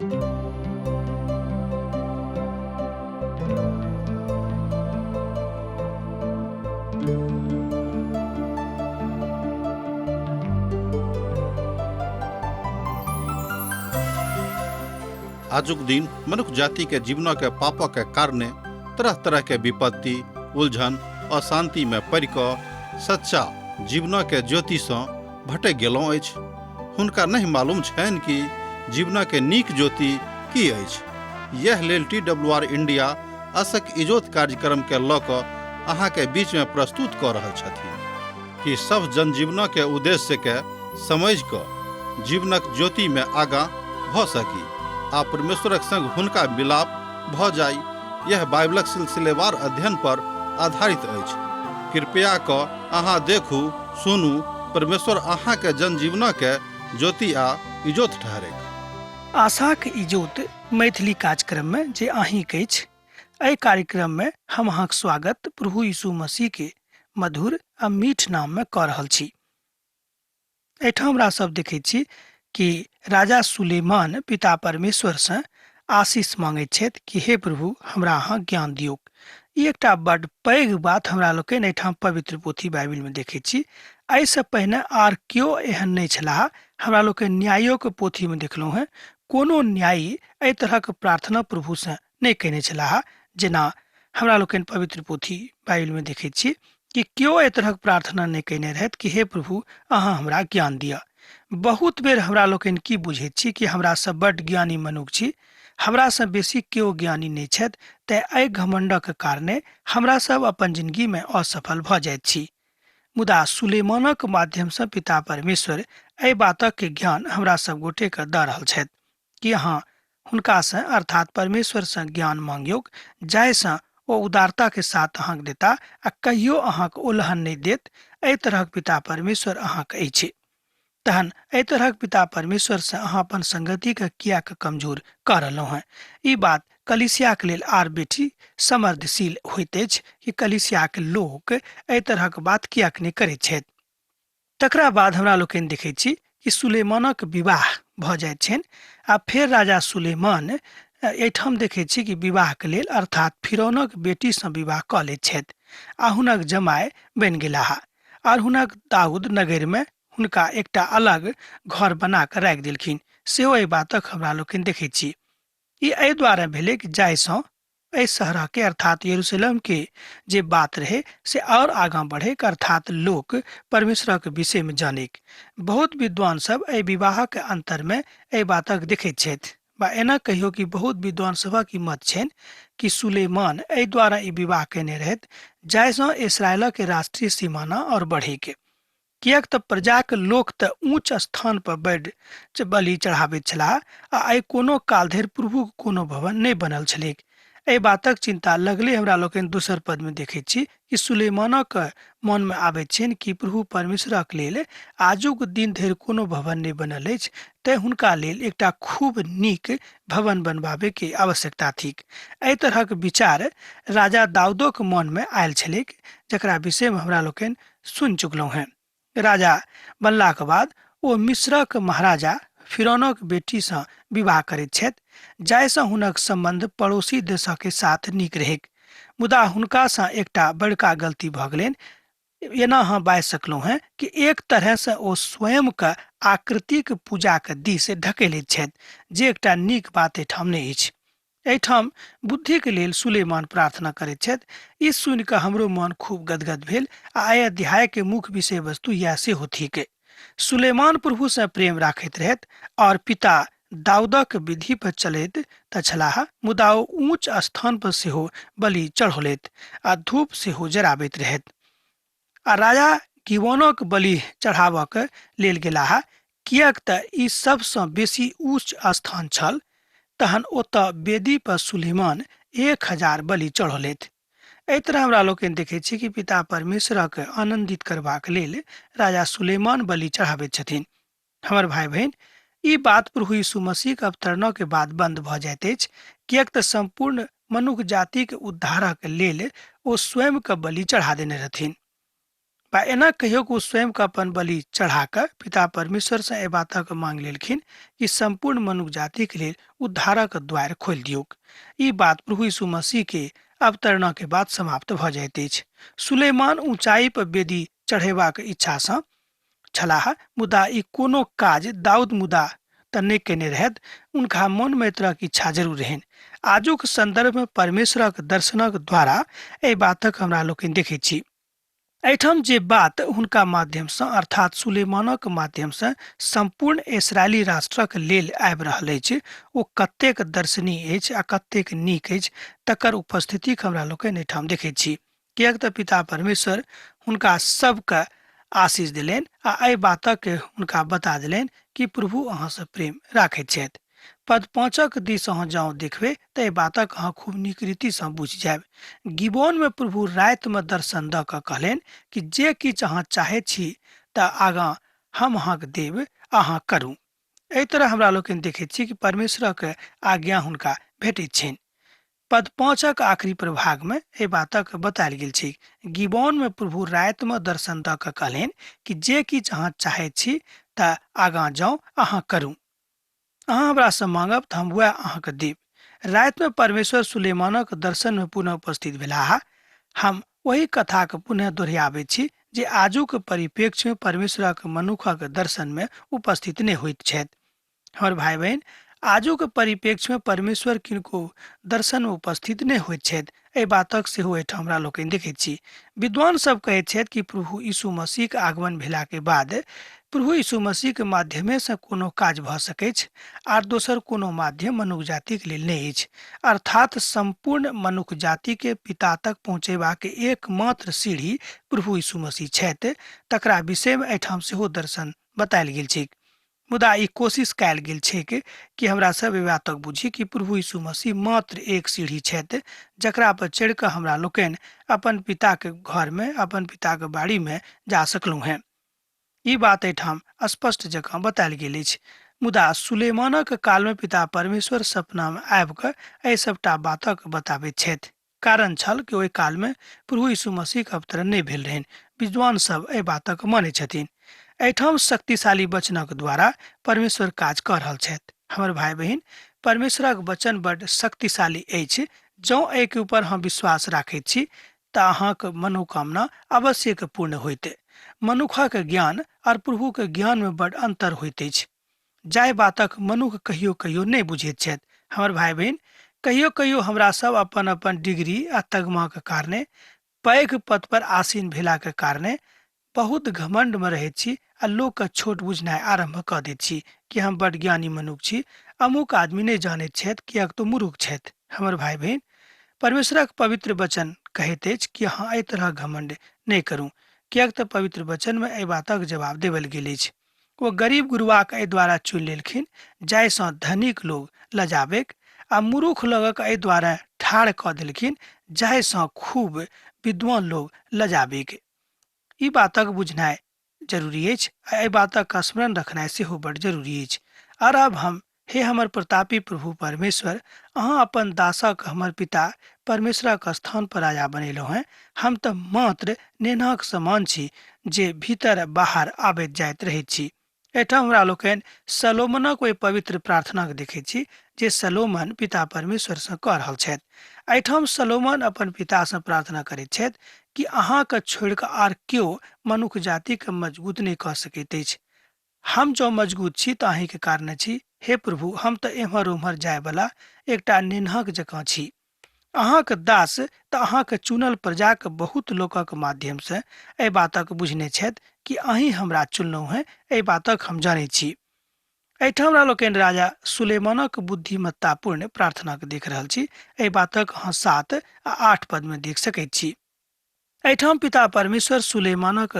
आजुक दिन मनुख जाति के जीवनक के पापक के कारणे तरह तरह के विपत्ति, उलझन, अशांति में पड़ि कऽ सच्चा जीवनक के ज्योति सँ भटकि गेलहुँ अछि। हुनका नहि मालूम छनि कि जीवनक के नीक ज्योति की अछि। यैह लेल टी डब्ल्यू आर इंडिया असक इजोत कार्यक्रम के लऽ कऽ अहाँ के बीच में प्रस्तुत कऽ रहल छथिन कि सभ जनजीवनक के उद्देश्य के समझि कऽ जीवनक ज्योति में आगाँ भऽ सकी आ परमेश्वरक संग हुनका मिलाप भऽ जाइ। यह बाइबलक सिलसिलेवार अध्ययन पर आधारित अछि। कृपया कऽ अहाँ देखू, सुनू, परमेश्वर अहाँ के जनजीवनक के ज्योति आ इजोत ठहरेक। आशाक इजोत मैथिली कार्यक्रम में जे अहींक अछि, एहि कार्यक्रम में हम अहाँक स्वागत प्रभु यीशु मसीह के मधुर आ मीठ नाम में कऽ रहल छी। एहिठाम हमरा सब देखैत छी कि राजा सुलेमान पिता परमेश्वरसँ आशीष मांगैत छथि कि हे प्रभु, हमरा अहाँ ज्ञान दियौक। ई एकटा बड्ड पैघ बात हमरा लोकनि एहिठाम पवित्र पोथी बाइबिलमे देखैत छी। एहिसँ पहिने आर केओ एहन नहि छलाह। हमरा लोकनि न्यायोके पोथीमे देखलहुँ हेँ, कोनो न्यायी एहि तरहक प्रार्थना प्रभुसँ नहि कयने छलाह, जेना हमरा लोकनि पवित्र पोथी बाइबिलमे देखैत छी कि केओ एहि तरहक प्रार्थना नहि कयने रहथि कि हे प्रभु, अहाँ हमरा ज्ञान दिअ। बहुत बेर हमरा लोकनि की बुझैत छी कि हमरा सब बड्ड ज्ञानी मनुख छी, हमरासँ बेसी केओ ज्ञानी नहि छथि, तेँ एहि घमण्डक कारणे हमरा सब अपन जिनगीमे असफल भऽ जाइत छी। मुदा सुलेमानक माध्यमसँ पिता परमेश्वर एहि बातक ज्ञान हमरा सब गोटेके दऽ रहल छथि कि अहाँ हुनकासँ अर्थात परमेश्वरसँ ज्ञान मांगियौक, जाहिसँ ओ उदारताके साथ अहाँके देता आ कहियो अहाँके ओलहन नहि देत। एहि तरहक पिता परमेश्वर अहाँके अछि। तहन एहि तरहक पिता परमेश्वरसँ अहाँ अपन संगतिके किएक कमजोर कऽ रहलहुँ हेँ? ई बात कलीसियाके लेल आर बेसी समर्थशील होइत अछि कि कलीसियाके लोक एहि तरहक बात किएक नहि करैत छथि। तकरा बाद हमरा लोकनि देखैत छी कि सुलेमानक विवाह भऽ जाइत छनि आ फेर राजा सुलेमान एहिठाम देखैत छी कि विवाहके लेल अर्थात फिरौनक बेटीसँ विवाह कऽ लैत छथि आ हुनक जमाय बनि गेलाह आर हुनक दाऊद नगरमे हुनका एकटा अलग घर बना कऽ राखि देलखिन। सेहो एहि बातक हमरा लोकनि देखैत छी। ई एहि दुआरे भेलै कि जाहिसँ एहि शहरके अर्थात यरूशलेमके जे बात रहै से आओर आगाँ बढ़ैक, अर्थात लोक परमेश्वरक विषयमे जानैक। बहुत विद्वान सब एहि विवाहक अन्तरमे एहि बातक देखैत छथि, बा एना कहियो कि बहुत विद्वान सभक ई मत छनि कि सुलेमान एहि द्वारा ई विवाह कयने रहथि जाहिसँ इसराइलक राष्ट्रीय सीमाना आओर बढ़ैक, किएक तऽ प्रजाक लोक तऽ ऊँच स्थान पर बड्ड बलि चढ़ाबैत छलाह आ एहि कोनो काल धरि प्रभुक कोनो भवन नहि बनल छलैक। एहि बातक चिन्ता लगले हमरा लोकनि दोसर पदमे देखैत छी कि सुलेमानक मनमे आबैत छनि कि प्रभु परमेश्वरक लेल आजुक दिन धरि कोनो भवन नहि बनल अछि, तेँ हुनका लेल एकटा खूब नीक भवन बनबाबैके आवश्यकता थिक। एहि तरहक विचार राजा दाऊदोक मनमे आयल छलैक, जकरा विषयमे हमरा लोकनि सुनि चुकलहुँ हेँ। राजा बनलाक बाद ओ मिस्रक महाराजा फिरौनक बेटीसँ विवाह करैत छथि, जाहिसँ हुनक सम्बन्ध पड़ोसी देशक साथ नीक रहैक। मुदा हुनकासँ एकटा बड़का गलती भऽ गेलनि। एना अहाँ बाजि सकलहुँ हेँ कि एक तरहसँ ओ स्वयंके आकृतिक पूजाक दिस ढकेलैत छथि, जे एकटा नीक बात एहिठाम नहि अछि। एहिठाम बुद्धिक लेल सुलेमान प्रार्थना करैत छथि। ई सुनि कऽ हमरो मन खूब गदगद भेल आ एहि अध्यायके मुख्य विषय वस्तु इएह सेहो थिक। सुलेमान प्रभुसँ प्रेम राखैत रहथि आओर पिता दाऊदक विधि पर चलैत तऽ छलाह, मुदा ओ ऊँच स्थान पर सेहो बलि चढ़ौलथि आ धूप सेहो जराबैत रहथि। आ राजा गिबोनक बलि चढ़ाबऽक लेल गेलाह, किएक तऽ ई सबसँ बेसी ऊँच स्थान छल। तहन ओतऽ वेदी पर सुलेमान 1000 बलि चढ़ौलथि। एहि तरह हमरा लोकनि देखैत छी कि पिता परमेश्वरक आनन्दित करबाक लेल राजा सुलेमान बलि चढ़ाबैत छथिन। हमर भाई बहिन, ई बात प्रभु यीशु मसीहक अवतरणक बाद बंद भऽ जाइत अछि, किएक तऽ सम्पूर्ण मनुख जातिक उद्धारक लेल ओ स्वयं के बलि चढ़ा देने रहथिन। बा एना कहियो कि ओ स्वयंके अपन बलि चढ़ा कऽ पिता परमेश्वरसँ एहि बातक मांग लेलखिन कि सम्पूर्ण मनुख जातिक लेल उद्धारक द्वार खोलि दियौक। ई बात प्रभु यीशु मसीह के अवतरणक के बाद समाप्त भऽ जाइत अछि। सुलेमान ऊंचाई पर वेदी चढ़ेबाक इच्छासँ छलाह, मुदा ई कोनो काज दाऊद मुदा तऽ नहि कयने रहथि। हुनका मोनमे एहि तरहक इच्छा जरूर रहनि। आजुक सन्दर्भमे परमेश्वरक दर्शनक द्वारा एहि बातक हमरा लोकनि देखैत छी। एहिठाम जे बात हुनका माध्यमसँ अर्थात सुलेमानक माध्यमसँ सम्पूर्ण इसराइली राष्ट्रक लेल आबि रहल अछि, ओ कतेक दर्शनीय अछि आ कतेक नीक अछि, तकर उपस्थितिक हमरा लोकनि एहिठाम देखैत छी। किएक तऽ पिता परमेश्वर हुनका सबके आशीष देलनि आ एहि बातक हुनका बता देलनि कि प्रभु अहाँसँ प्रेम राखैत छथि। पद 5 दिस अहाँ जाउ देखबै तऽ एहि बातक अहाँ खूब नीक रीतिसँ बुझि जायब। गिबोनमे प्रभु रातिमे दर्शन दऽ कऽ कहलनि कि जे किछु अहाँ चाहैत छी तऽ आगाँ हम अहाँके देब, अहाँ करू। एहि तरह हमरा लोकनि देखैत छी कि परमेश्वरक आज्ञा हुनका भेटैत छनि। पद 5 आखिरी प्रभागमे एहि बातक बतायल गेल छै। गिबोनमे प्रभु रातिमे दर्शन दऽ कऽ कहलनि कि जे किछु अहाँ चाहैत छी तऽ आगाँ जाउ, अहाँ करू। अहाँ हमरासँ मांगब तऽ हम वएह अहाँके देब। रातिमे परमेश्वर सुलेमानक दर्शनमे पुनः उपस्थित भेलाह। हम ओहि कथाके पुनः दोहराबैत छी जे आजुक परिप्रेक्ष्यमे परमेश्वरक मनुखक दर्शनमे उपस्थित नहि होइत छथि। हमर भाई बहिन, आजुक परिप्रेक्ष्यमे परमेश्वर किनको दर्शनमे उपस्थित नहि होइत छथि, एहि बातक सेहो एहिठाम हमरा लोकनि देखैत छी। विद्वान सब कहैत छथि कि प्रभु यीशु मसीहक आगमन भेलाके बाद प्रभु यीशु मसीहके माध्यमेसँ कोनो काज भऽ सकैछ आर दोसर कोनो माध्यम मनुख जातिक लेल नहि अछि। अर्थात सम्पूर्ण मनुख जातिके पिता तक पहुँचेबाक एकमात्र सीढ़ी प्रभु यीशु मसीह छथि, तकरा विषयमे एहिठाम सेहो दर्शन बतायल गेल छैक। मुदा ई कोशिश कयल गेल छैक कि हमरा सब एहि बातक बुझी कि प्रभु यीशु मसीह मात्र एक सीढ़ी छथि जकरा पर चढ़ि कऽ हमरा लोकनि अपन पिताके घरमे, अपन पिताके बाड़ीमे जा सकलहुँ हेँ। ई बात एहिठाम स्पष्ट जकाँ बतायल गेल अछि। मुदा सुलेमानक कालमे पिता परमेश्वर सपनामे आबि कऽ एहि सबटा बातक बताबैत छथि। कारण छल कि ओहि कालमे प्रभु यीशु मसीहक अवतरण नहि भेल रहनि। विद्वान सब एहि बातक मानै छथिन। एहिठाम शक्तिशाली वचनक द्वारा परमेश्वर काज कऽ रहल छथि। हमर भाई बहिन, परमेश्वरक वचन बड शक्तिशाली अछि। जँ एहिके ऊपर हम विश्वास राखैत छी तऽ अहाँक मनोकामना अवश्यक पूर्ण होइत। मनुखक ज्ञान और प्रभुक ज्ञान में बड अंतर होइत अछि, जाहि बातक मनुख कहियो कहियो नहि बुझैत छथि। हमर भाई बहिन, कहियो कहियो हमरा सब अपन अपन डिग्री आ तगमाक कारणे, पैघ पद पर आसीन भेलाक कारणे बहुत घमंड में रहैत छी आ लोक के छोट बुझनाइ आरंभ कऽ दैत छी कि हम बड ज्ञानी मनुख छी, अमुक आदमी नहि जानैत छथि किएक तऽ मूर्ख छथि। हमर भाई बहिन, परमेश्वरक पवित्र वचन कहैत अछि कि अहाँ एहि तरह घमंड नहि करू, किएक तऽ पवित्र वचन में एहि बातक जवाब देवल गेल अछि। ओ गरीब गुरुआके एहि द्वारा चुनि लेलखिन जाहिसँ धनिक लोग लजाबैक, आ मूर्ख लोगक एहि द्वारा ठाढ़ कऽ देलखिन जाहिसँ खूब विद्वान लोग लजाबैक। ई बातक बुझनाइ जरूरी अछि आ एहि बातक स्मरण रखनाइ सेहो बड जरूरी अछि। आर अब हम, हे हमर प्रतापी प्रभु परमेश्वर, अहाँ अपन दासक हमर पिता परमेश्वरक स्थान पर राजा बनेलहुँ हेँ। हम तऽ मात्र नेनाक समान छी जे भीतर बाहर आबैत जाइत रहैत छी। एहिठाम हमरा लोकनि सलोमनक ओहि पवित्र प्रार्थनाक देखैत छी जे सलोमन पिता परमेश्वरसँ कऽ रहल छथि। एहिठाम सलोमन अपन पितासँ प्रार्थना करैत छथि कि अहाँके छोड़ि कऽ आर केओ मनुख जातिके मजबूत नहि कऽ सकैत अछि। हम जँ मजगूत छी तऽ अहींके कारणे छी। हे प्रभु, हम तऽ एम्हर ओम्हर जायवला एकटा नेन्हक जकाँ छी। अहाँक दास तऽ अहाँक चुनल प्रजाक बहुत लोकक माध्यमसँ एहि बातक बुझने छथि कि अहीं हमरा चुनलहुँ हेँ, एहि बातक हम जनैत छी। एहिठाम हमरा लोकनि राजा सुलेमानक बुद्धिमत्तापूर्ण प्रार्थनाक देख रहल छी। एहि बातक अहाँ 7 आ 8 पदमे देख सकैत छी। एहिठाम पिता परमेश्वर सुलेमानक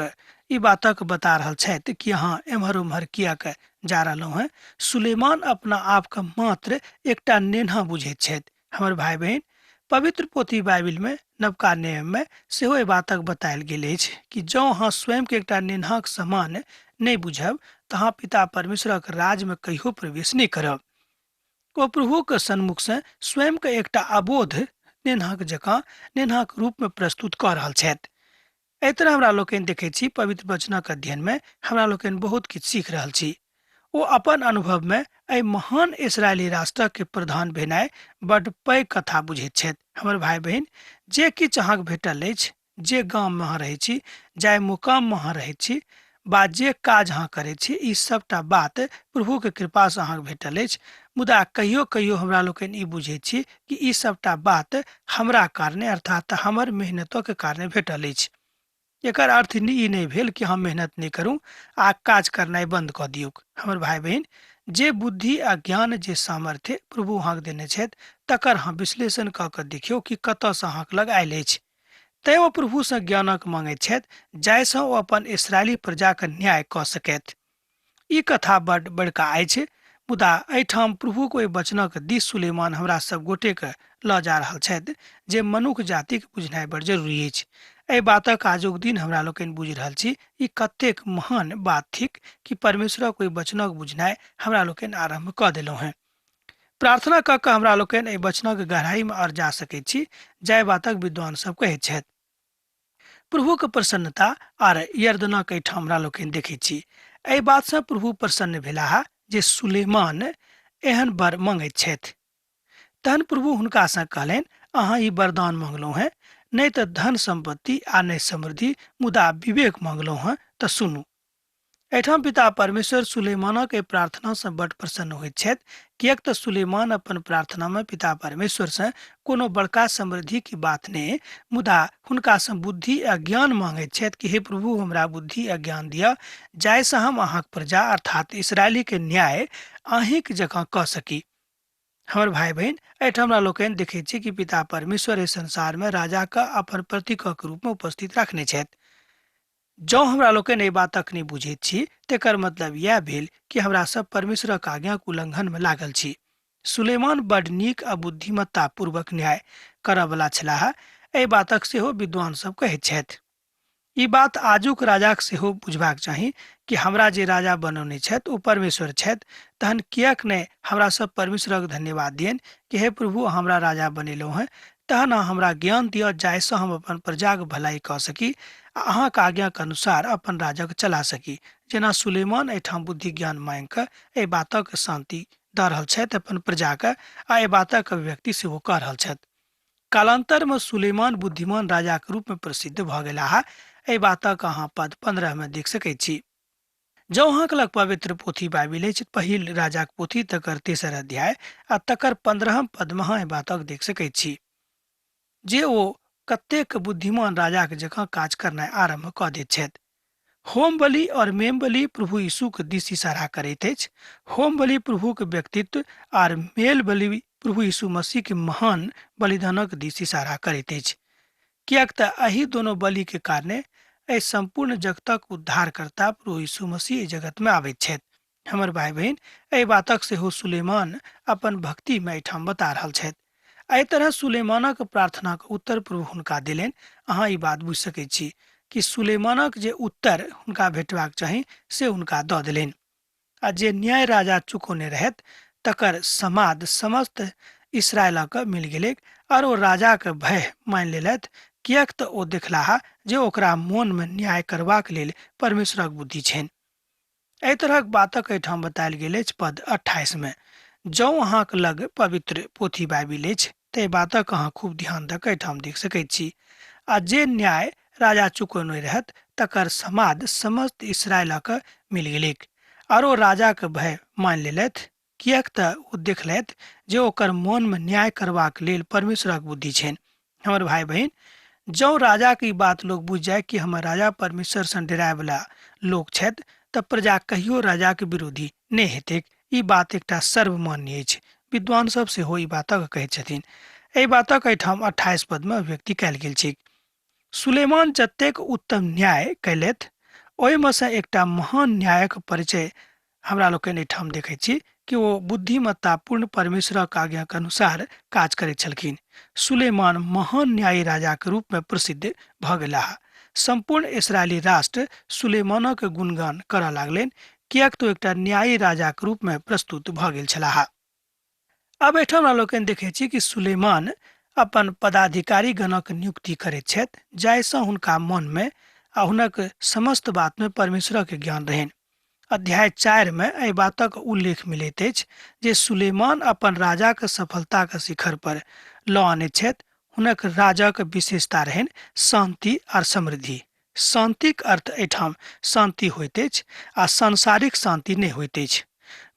ई बातक बता रहल छथि कि अहाँ एम्हर ओम्हर किएक जा रहलहुँ हेँ। सुलेमान अपना आपके मात्र एकटा नेन्हा बुझैत छथि। हमर भाई बहिन, पवित्र पोथी बाइबिल में नवका नियम में सेहो एहि बातक बतायल गेल अछि कि जँ अहाँ स्वयं के एकटा नेन्हाक समान नहि बुझब तऽ अहाँ पिता परमेश्वरक राज में कहियो प्रवेश नहि करब। ओ प्रभुक सन्मुख से स्वयं के एकटा अबोध नेन्हाक जकाँ नेन्हाक रूप में प्रस्तुत कऽ रहल छथि। एहि तरह हमरा लोकनि देखैत छी पवित्र वचनक अध्ययनमे हमरा लोकनि बहुत किछु सीख रहल छी। ओ अपन अनुभवमे एहि महान इसराइली राष्ट्रके प्रधान भेनाइ बड्ड पैघ कथा बुझैत छथि। हमर भाय बहिन, जे किछु अहाँके भेटल अछि, जे गाममे अहाँ रहै छी, जाहि मुकाममे अहाँ रहै छी बा जे काज अहाँ करै छी, ई सबटा बात प्रभुके कृपासँ अहाँके भेटल अछि। मुदा कहियो कहियो हमरा लोकनि ई बुझै छी कि ई सबटा बात हमरा कारणे अर्थात हमर मेहनतक कारणे भेटल अछि। एकर अर्थ ई नहि भेल कि हम मेहनत नहि करू आ काज करनाइ बंद कऽ दियौक। हमर भाय बहिन, जे बुद्धि आ ज्ञान, जे सामर्थ्य प्रभु अहाँके देने छथि, तकर अहाँ विश्लेषण कऽ कऽ देखियौ कि कतऽसँ अहाँके लग आयल अछि। तैँ ओ प्रभुसँ ज्ञानक मांगैत छथि जाहिसँ ओ अपन इसराइली प्रजाक न्याय कऽ सकथि। ई कथा बड्ड बड़का अछि, मुदा एहिठाम प्रभुक ओहि वचनक दिस सुलेमान हमरा सब गोटेके लऽ जा रहल छथि जे मनुख जातिक बुझनाइ बड़ जरूरी अछि। एहि बातक आजुक दिन हमरा लोकनि बुझि रहल छी। ई कतेक महान बात थिक कि परमेश्वरक ओहि वचनक बुझनाइ हमरा लोकनि आरम्भ कऽ देलहुँ हेँ। प्रार्थना कऽ कऽ हमरा लोकनि एहि वचनक गहराइमे आओर जा सकैत छी, जाहि बातक विद्वान सब कहैत छथि। प्रभुक प्रसन्नता आर यर्दनक एहिठाम हमरा लोकनि देखैत छी। एहि बातसँ प्रभु प्रसन्न भेलाह जे सुलेमान एहन वर मंगैत छथि। तहन प्रभु हुनकासँ कहलनि, अहाँ ई वरदान मंगलहुँ हेँ, नहि तऽ धन सम्पत्ति आ नहि समृद्धि, मुदा विवेक मंगलहुँ हेँ, तऽ सुनू। एहिठाम पिता परमेश्वर सुलेमानक एहि प्रार्थनासँ बड्ड प्रसन्न होइत छथि, किएक तऽ सुलेमान अपन प्रार्थनामे पिता परमेश्वरसँ कोनो बड़का समृद्धिक बात नहि, मुदा हुनकासँ बुद्धि आ ज्ञान मांगैत छथि कि हे प्रभु, हमरा बुद्धि आ ज्ञान दिअ जाहिसँ हम अहाँक प्रजा अर्थात इसराइलीके न्याय अहीँक जकाँ कऽ सकी। हमर भाय बहिन, एहिठाम हमरा लोकनि देखैत छी कि पिता परमेश्वर एहि संसारमे राजाके अपन प्रतीकक रूपमे उपस्थित राखने छथि। जँ हमरा लोकनि एहि बातक नहि बुझैत छी, तेकर मतलब इएह भेल कि हमरा सब परमेश्वरक आज्ञाक उल्लंघनमे लागल छी। सुलेमान बड्ड नीक आ बुद्धिमत्तापूर्वक न्याय करऽवला छलाह, एहि बातक सेहो विद्वान सब कहैत छथि। ई बात आजुक राजाक सेहो बुझबाक चाही कि हमरा जे राजा बनौने छथि ओ परमेश्वर छथि, तहन किएक नहि हमरा सब परमेश्वरक धन्यवाद दियनि कि हे प्रभु, अहाँ हमरा राजा बनेलहुँ हेँ, तहन अहाँ हमरा ज्ञान दिअ जाहिसँ हम अपन प्रजाक भलाई कऽ सकी आ अहाँक आज्ञाक अनुसार अपन राजक चला सकी, जेना सुलेमान एहिठाम बुद्धि ज्ञान मांगि कऽ एहि बातक शान्ति दऽ रहल छथि अपन प्रजाके आ एहि बातक अभिव्यक्ति सेहो कऽ रहल छथि। कालान्तरमे सुलेमान बुद्धिमान राजाक रूपमे प्रसिद्ध भऽ गेलाह। एहि बातक अहाँ पद 15 मे देख सकैत छी। जँ अहाँक लग पवित्र पोथी बाइबिल अछि, पहिल राजाक पोथी तकर तेसर अध्याय आ तकर 15म पदमे अहाँ एहि बातक देख सकैत छी जे ओ कतेक बुद्धिमान राजाक जकाँ काज करनाइ आरम्भ कऽ दैत छथि। होम बलि और मेम बलि प्रभु यीशुक दिस इशारा करैत अछि। होम बलि प्रभुक व्यक्तित्व आर मेल बलि प्रभु यीशु मसीह के महान बलिदानक दिस इशारा करैत अछि, किएक तऽ एहि दोनो बलि के कारणे एहि सम्पूर्ण जगतक उद्धारकर्ता प्रभु यीशु मसीह एहि जगत में आबैत छथि। हमर भाय बहिन, एहि बातक सेहो सुलेमान अपन भक्ति में एहिठाम बता रहल छथि। एहि तरह सुलेमानक प्रार्थनाक उत्तर प्रभु हुनका देलनि। अहाँ ई बात बुझि सकैत छी कि सुलेमानक जे उत्तर हुनका भेटबाक चाही से हुनका दऽ देलनि, आ जे न्याय राजा चुकौने रहथि तकर समाद समस्त इसराइलक मिल गेलैक, और ओ राजाक भय मानि लेलथि, किएक तऽ ओ देखलाह जे ओकरा मोनमे न्याय करबाक लेल परमेश्वरक बुद्धि छनि। एहि तरहक बातक एहिठाम बतायल गेल अछि पद 28 मे। जँ अहाँक लग पवित्र पोथी बाइबिल अछि तऽ एहि बातक अहाँ खूब ध्यान दऽ कऽ एहिठाम देख सकैत छी। आ जे न्याय राजा चुकौने रहथि तकर समाद समस्त इसराइलक मिल गेलैक, आर ओ राजाक भय मानि लेलथि, किएक तऽ ओ देखलथि जे ओकर मोनमे न्याय करबाक लेल परमेश्वरक बुद्धि छनि। हमर भाय बहिन, जँ राजाक ई बात लोक बुझि जाय कि हमर राजा परमेश्वरसँ डरायवला लोक छथि, तऽ प्रजा कहियो राजाक विरोधी नहि हेतैक। ई बात एकटा सर्वमान्य अछि। विद्वान सब सेहो ई बातक कहैत छथिन। एहि बातक एहिठाम 28 पदमे अभिव्यक्ति कयल गेल छैक। सुलेमान जतेक उत्तम न्याय कयलथि ओहिमे सँ एकटा महान न्यायक परिचय हमरा लोकनि एहिठाम देखैत छी कि ओ बुद्धिमत्तापूर्ण परमेश्वरक आज्ञाक अनुसार काज करैत छलखिन। सुलेमान महान न्यायी राजाक रूपमे प्रसिद्ध भऽ गेलाह। सम्पूर्ण इसराइली राष्ट्र सुलेमानक गुणगान करऽ लागलनि, किएक तऽ ओ एकटा न्यायी राजाक रूपमे प्रस्तुत भऽ गेल छलाह। आब एहिठाम हमरा लोकनि देखैत छी कि सुलेमान अपन पदाधिकारी गणक नियुक्ति करैत छथि जाहिसँ हुनका मनमे आ हुनक समस्त बातमे परमेश्वरक ज्ञान रहनि। अध्याय 4 मे एहि बातक उल्लेख मिलैत अछि जे सुलेमान अपन राजाक सफलताक शिखर पर लऽ आनैत छथि। हुनक राजाक विशेषता रहनि शांति आर समृद्धि। शांतिक अर्थ एहिठाम शांति होइत अछि आ सांसारिक शांति नहि होइत अछि।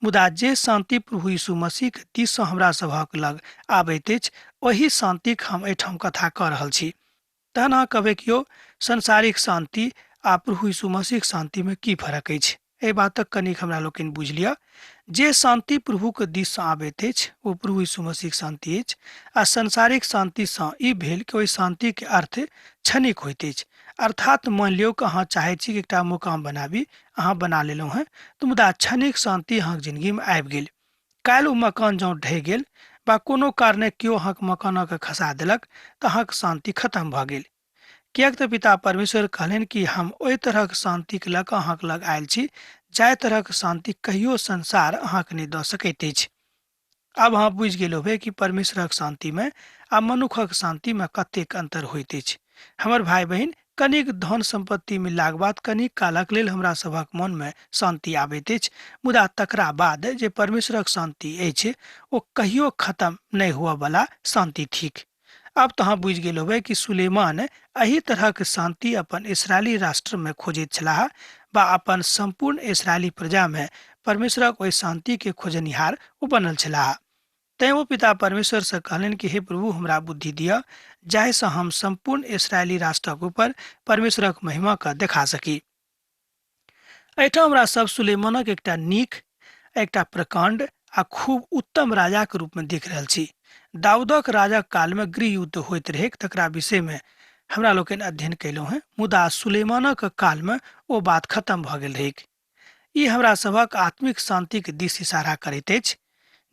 मुदा जे शांति प्रभु यीशु मसीहक दिससँ हमरा सभक लग आबैत अछि, ओहि शांतिक हम एहिठाम कथा कऽ रहल छी। तहन अहाँ कहबै कि यौ सांसारिक शांति आ प्रभु यीशु मसीहक शांतिमे की फरक अछि? एहि बातक कनिक हमरा लोकनि बुझि लिअ। जे शांति प्रभुक दिससँ आबैत अछि ओ प्रभु यीशु मसीहक शांति अछि आ सांसारिक शांतिसँ ई भेल कि ओहि शांतिके अर्थ क्षणिक होइत अछि। अर्थात मानि लियौ कि अहाँ चाहै छी कि एकटा मुकाम बनाबी, अहाँ बना लेलहुँ हेँ, तऽ मुदा क्षणिक शांति अहाँके जिन्दगीमे आबि गेल। काल्हि ओ मकान जँ ढहि गेल वा कोनो कारणे केओ अहाँके मकानके खसा देलक तऽ अहाँके शांति खतम भऽ गेल। किएक तऽ पिता परमेश्वर कहलनि कि हम ओहि तरहक शान्तिके लऽ कऽ अहाँके लग आयल छी, जाहि तरहक शान्ति कहियो संसार अहाँके नहि दऽ सकैत अछि। आब अहाँ बुझि गेल होबै कि परमेश्वरक शान्तिमे आ मनुखक शान्तिमे कतेक अन्तर होइत अछि। हमर भाय बहिन, कनिक धन सम्पत्ति मिललाक बाद कनिक कालक लेल हमरा सभक मनमे शान्ति आबैत अछि, मुदा तकरा बाद जे परमेश्वरक शान्ति अछि ओ कहियो खतम नहि हुअ बला शान्ति थिक। आब तऽ अहाँ बुझि गेल होबै कि सुलेमान एहि तरहक शान्ति अपन इसराइली राष्ट्रमे खोजैत छलाह वा अपन सम्पूर्ण इसराइली प्रजामे परमेश्वरक ओहि शान्तिके खोजनिहार ओ बनल छलाह। तैँ ओ पिता परमेश्वरसँ कहलनि कि हे प्रभु, हमरा बुद्धि दिअ जाहिसँ हम सम्पूर्ण इसराइली राष्ट्रक ऊपर परमेश्वरक महिमाके देखा सकी। एहिठाम हमरा सब सुलेमानक एकटा नीक, एकटा प्रकाण्ड आ खूब उत्तम राजाक रूपमे देख रहल छी। दाऊदक राजाक कालमे गृह युद्ध होइत रहैक, तकरा विषयमे हमरा लोकनि अध्ययन कयलहुँ हेँ, मुदा सुलेमानक कालमे ओ बात खतम भऽ गेल रहैक। ई हमरा सभक आत्मिक शान्तिक दिस इशारा करैत अछि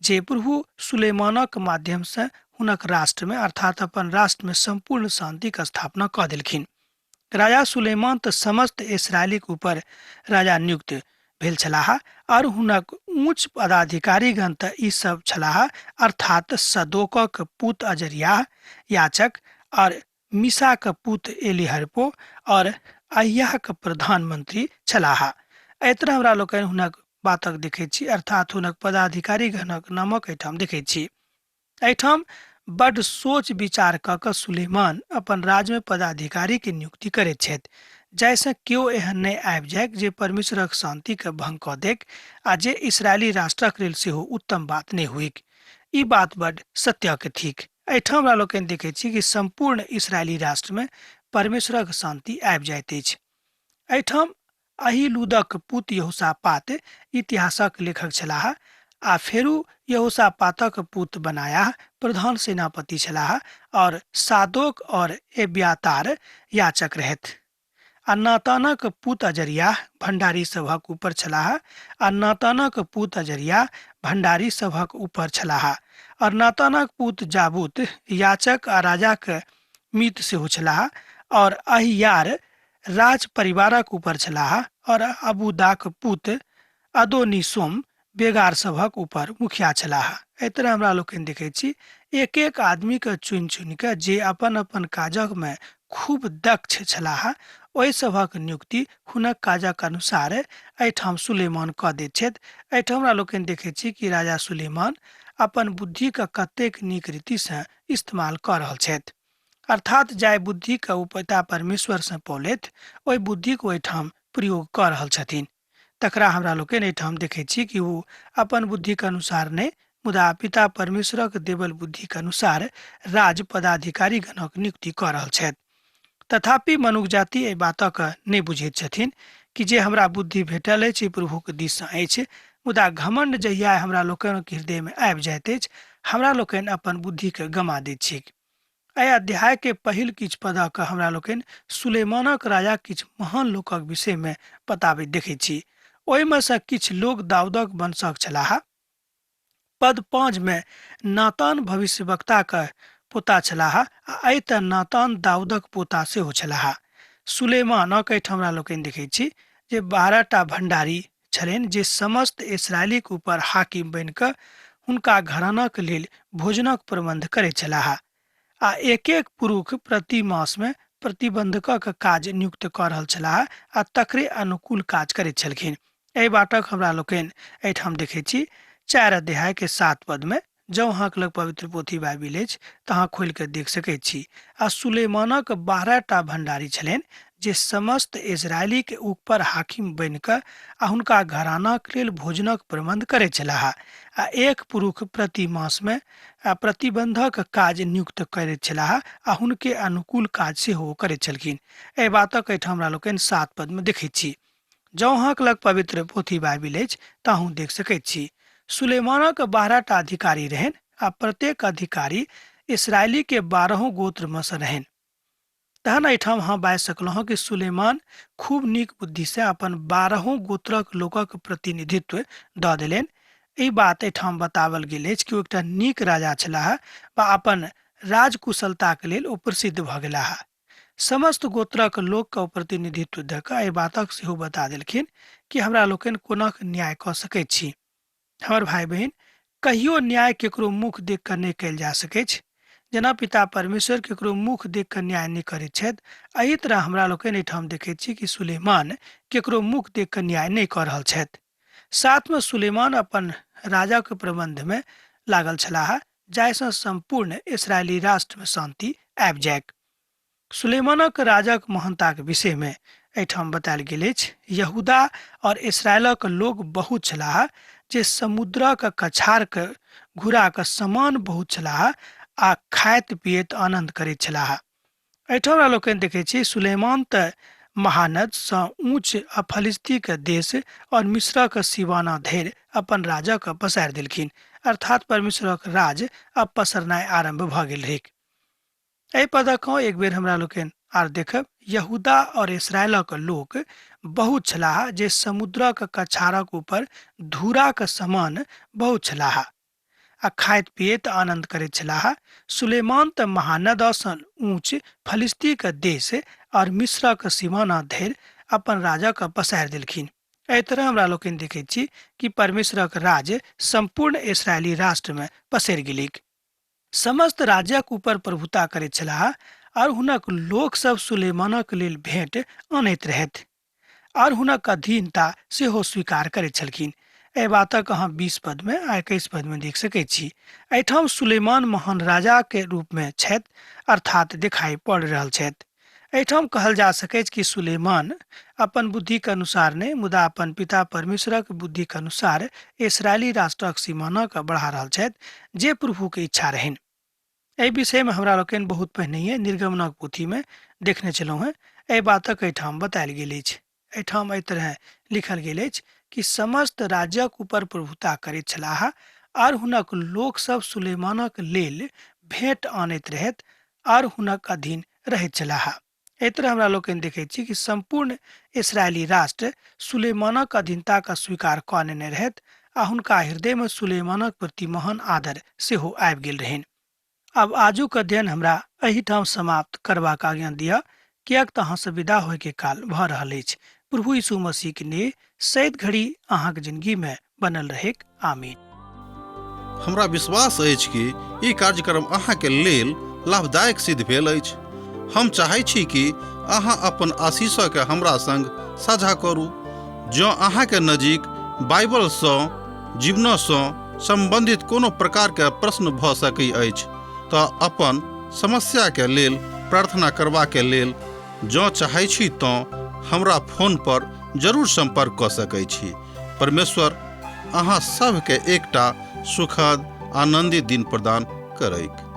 जे प्रभु सुलेमानक माध्यमसँ हुनक राष्ट्रमे, अर्थात अपन राष्ट्रमे सम्पूर्ण शान्तिक स्थापना कऽ देलखिन। राजा सुलेमान तऽ समस्त इसराइलीक ऊपर राजा नियुक्त भेल छलाह और हुनक ऊँच पदाधिकारीगण तऽ ई सब छलाह, अर्थात सदोकक पुत अजरियाह याचक और मिसाक पुत एलिहरपो और अहियाक प्रधानमंत्री छलाह। एहि तरह हमरा लोकनि हुनक बातक देखैत छी, अर्थात हुनक पदाधिकारीगणक नामक एहिठाम देखैत छी। एहिठाम बड्ड सोच विचार कऽ कऽ सुलेमान अपन राज्यमे पदाधिकारीके नियुक्ति करैत छथि, जाहिसँ केओ एहन नहि आबि जाइक जे परमेश्वरक शान्तिके भंग कऽ दैक आ जे इसराइली राष्ट्रक लेल सेहो उत्तम बात नहि होइक। ई बात बड्ड सत्यक थिक। एहिठाम हमरा लोकनि देखैत छी कि सम्पूर्ण इसराइली राष्ट्रमे परमेश्वरक शान्ति आबि जाइत अछि। एहिठाम अहीलूदक पुत यहोशापात इतिहासक लेखक छलाह आ फेरू यहोशापातक पुत बनायाह प्रधान सेनापति छलाह और सादोक और एब्यातार याचक रहथि। आ नातानक पुत अजरियाह भण्डारी सभक ऊपर छलाह आ नातानक पुत अजरियाह भण्डारी सभक ऊपर छलाह और नातानक पुत जाबूत याचक आ राजाक मीत सेहो छलाह और अहियार राज परिवारक ऊपर छलाह और अबूदाक पुत अदोनीसोम बेगार सभक ऊपर मुखिया छलाह। एहि तरह हमरा लोकनि देखैत छी एक एक आदमीके चुनि चुनि कऽ जे अपन अपन काजमे खूब दक्ष छलाह ओहि सभक नियुक्ति हुनक काजक अनुसार एहिठाम सुलेमान कऽ दैत छथि। एहिठाम हमरा लोकनि देखैत छी कि राजा सुलेमान अपन बुद्धिके कतेक नीक रीतिसँ इस्तेमाल कऽ रहल छथि। अर्थात जाहि बुद्धिके ओ पिता परमेश्वरसँ पौलथि ओहि बुद्धिक ओहिठाम प्रयोग कऽ रहल छथिन। तकरा हमरा लोकनि एहिठाम देखैत छी कि ओ अपन बुद्धिक अनुसार नहि, मुदा पिता परमेश्वरक देवल बुद्धिक अनुसार राज पदाधिकारीगणक नियुक्ति कऽ रहल छथि। तथापि मनुख जाति एहि बातक नहि बुझैत छथिन कि जे हमरा बुद्धि भेटल अछि ई प्रभुक दिससँ अछि, मुदा घमण्ड जहिया हमरा लोकनिक हृदयमे आबि जाइत अछि, हमरा लोकनि अपन बुद्धिके गमा दैत छिक। एहि अध्याय के पहिल किछु पदक हमरा लोकनि सुलेमानक राजा किछु महान लोकक विषयमे बताबैत देखैत छी। ओहिमे सँ किछु लोक दाऊदक वंशक छलाह। पद 5 मे नातान भविष्यवक्ताक पोता छलाह आ एहि तऽ नातान दाऊदक पोता सेहो छलाह। सुलेमानक एहिठाम हमरा लोकनि देखैत छी जे 12टा भण्डारी छलनि जे समस्त इसराइलीक ऊपर हाकिम बनि कऽ हुनका घरानाक लेल भोजनक प्रबंध करैत छलाह आ एक एक पुरुष प्रति मासमे प्रतिबन्धकक काज नियुक्त कऽ रहल छलाह आ तकरे अनुकूल काज करैत छलखिन। एहि बाटक हमरा लोकनि एहिठाम देखैत छी 4 अध्याय के 7 पद में। जँ अहाँके लग पवित्र पोथी बाइबिल अछि तऽ अहाँ खोलि कऽ देख सकैत छी। आ सुलेमानक 12 टा भण्डारी छलनि जे समस्त इजरायलीके ऊपर हाकिम बनि कऽ आ हुनका घरानाक लेल भोजनक प्रबन्ध करैत छलाह आ एक पुरुष प्रति मासमे प्रतिबन्धक काज नियुक्त करैत छलाह आ हुनके अनुकूल काज सेहो करैत छलखिन। एहि बातक एहिठाम हमरा लोकनि 7 पदमे देखैत छी। जँ अहाँक लग पवित्र पोथी बाइबिल अछि तऽ अहूँ देख सकैत छी। सुलेमानक 12 टा अधिकारी रहनि आ प्रत्येक अधिकारी इसराइली के 12 गोत्र में से रहनि। तहन एहिठाम अहाँ बाजि सकलहुँ हँ कि सुलेमान खूब नीक बुद्धिसँ अपन 12 गोत्रक लोकक प्रतिनिधित्व दऽ देलनि। ई बात एहिठाम बताओल गेल अछि कि ओ एकटा नीक राजा छलाह वा अपन राजकुशलताक लेल ओ प्रसिद्ध भऽ गेलाह। समस्त गोत्रक लोकके ओ प्रतिनिधित्व दऽ कऽ एहि बातक सेहो बता देलखिन कि हमरा लोकनि कोना न्याय कऽ सकैत छी। हमर भाई बहिन, कहियो न्याय केकरो मुख देख कऽ नहि कयल जा सकैछ। जेना पिता परमेश्वर केकरो मुख देख कऽ न्याय नहि करैत छथि, एहि तरह हमरा लोकनि एहिठाम देखैत छी कि सुलेमान केकरो मुख देख कऽ न्याय नहि कऽ रहल छथि। साथमे सुलेमान अपन राजाक प्रबंध में लागल छलाह जाहिसँ सम्पूर्ण इसराइली राष्ट्रमे शांति आबि जाइक। सुलेमानक राजाक महानताक विषयमे एहिठाम बतायल गेल अछि। यहूदा और इसराइलक लोग बहुत छलाह जे समुद्रक कछारके घुराक समान बहुत छलाह आ खाइत पियैत आनंद करैत छलाह। एहिठाम हमरा लोकनि देखै छी सुलेमान तऽ महानदसँ ऊँच आ फलिस्तीके देश और मिस्रक सिवाना धरि अपन राजाके पसारि देलखिन, अर्थात परमेश्वरक राज अब पसरनाइ आरम्भ भऽ गेल रहैक। एहि पदक एक बेर हमरा लोकनि आर देखब। यहूदा और इसराइलक लोक बहुत छलाह जे समुद्रक कछारक ऊपर धूराक समान बहुत छलाह आ खाइत पियैत आनंद करैत छलाह। सुलेमान तऽ महानदसँ ऊँच फलिस्तीक देश और मिस्रक सिवाना धरि अपन राजाके पसारि देलखिन। एहि तरह हमरा लोकनि देखैत छी कि परमेश्वरक राज सम्पूर्ण इसराइली राष्ट्रमे पसरि गेलैक। समस्त राज्यक ऊपर प्रभुता करैत छलाह और हुनक लोक सब सुलेमानक लेल भेंट आनैत रहथि और हुनक अधीनता सेहो स्वीकार करैत छलखिन। एहि बातक अहाँ 20 पद में आ 21 पद में देख सकैत छी। एहिठाम सुलेमान महान राजा के रूप में छथि, अर्थात दिखाई पड़ रहल छथि। एहिठाम कहल जा सकैछ कि सुलेमान अपन बुद्धिक अनुसार नहि, मुदा अपन पिता परमेश्वरक बुद्धिक अनुसार इसराइली राष्ट्रक सीमानाके बढ़ा रहल छथि, जे प्रभुके इच्छा रहनि। एहि विषयमे हमरा लोकनि बहुत पहिनहिए निर्गमनक पोथीमे देखने छलहुँ हेँ। एहि बातक एहिठाम बतायल गेल अछि। एहिठाम एहि तरह लिखल गेल अछि कि समस्त राज्यक ऊपर प्रभुता करैत छलाह आर हुनक लोक सब सुलेमानक लेल भेंट आनैत रहथि आर हुनक अधीन रहैत छलाह। एहि तरह हमरा लोकनि देखैत छी कि सम्पूर्ण इसराइली राष्ट्र सुलेमानक अधीनताक स्वीकार कऽ नेने रहथि आ हुनका हृदयमे सुलेमानक प्रति महान आदर सेहो आबि गेल रहनि। आब आजुक अध्ययन हमरा एहिठाम समाप्त करबाक आज्ञा दिअ, किएक तऽ अहाँसँ विदा होयके काल भऽ रहल अछि। प्रभु यीशु मसीहके नेह सैत घड़ी अहाँक जिंदगीमे बनल रहैक। आमीन। हमरा विश्वास अछि कि ई कार्यक्रम अहाँके लेल लाभदायक सिद्ध भेल अछि। हम चाहै छी कि अहाँ अपन आशीषके हमरा संग साझा करू। जँ अहाँके नजीक बाइबलसँ जीवनसँ सम्बन्धित कोनो प्रकारके प्रश्न भऽ सकै अछि तऽ अपन समस्याके लेल प्रार्थना करबाके लेल जँ चाहै छी तँ हमरा फोन पर जरूर सम्पर्क कऽ सकै छी। परमेश्वर अहाँ सभके एकटा सुखद आनन्दित दिन प्रदान करैक।